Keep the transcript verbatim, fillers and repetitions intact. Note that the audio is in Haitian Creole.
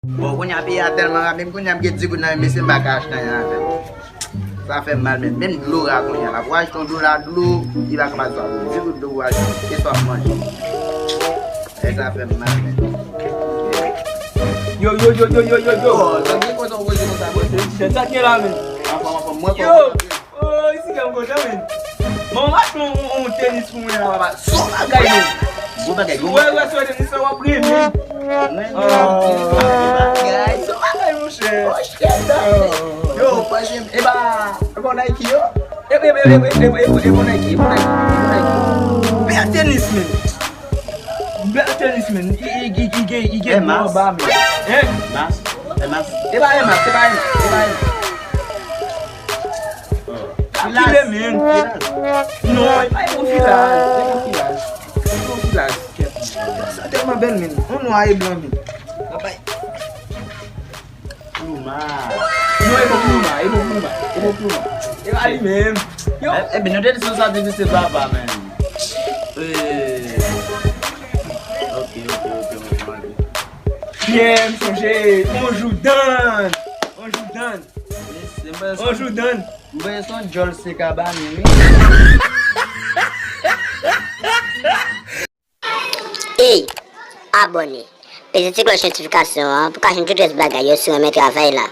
Bon, kounye a peyi a tèlman ra, menm kounye a m gen di goud nan men m, mesye, m pa ka achte anyen avè l. Sa fè m mal, men menm dlo ra kounye a la. Pou achte yon dola dlo, li pa kapab swa pou di goud dlo pou achte, e swa pou manje. E sa fè m mal, men. Yo, yo, yo, yo, yo, yo, yo. Oh, sa gen konsa w koze konsa, bro. Chèn sa k gen la, men. Anfòm, anfòm, mwen fò. Yo. Oh, isi gen kontan, men. Manman m achte yon, yon, yon tenis pou mwen la, papa. Son bagay, men. Gwo bagay, gwo bagay. Wè, wè, sou tenis la, w ap renmen. Mwen, bagay, son bagay, monchè. Oh, shit, yo, panse, e ba, e ba Nike, yo. E, e, e, e, e, e, e, e, bon Nike, e, bon Nike, e, bon Nike. Bèl tenis, men. Bèl tenis, men. I, i, i, i gen, i gen bon anba, men. Hein? Mas, e mas. E pa Air Max, e pa Air Max, e pa Air Max. Akile, men. Non, e pa e bon filaj, e bon filaj. E bon filaj. Sa tèlman bèl, men. On nwa e blan, men. Babay. Pluma. Non, e bon Pluma, e bon Pluma, e bon Pluma. E pa li menm. Yo. E, e, ben, nou te di sou sa difisil, papa, men. Eh. Ok, ok, ok, ok, ok. Pierre, m sonje, on jou dan. On jou dan. Yes, mwen On jou dan. Mwen son djòl se kabane, wi. Ey, abòne, peze ti klòch notifikasyon an pou ka jwenn tout rès bagay yo si w renmen travay la.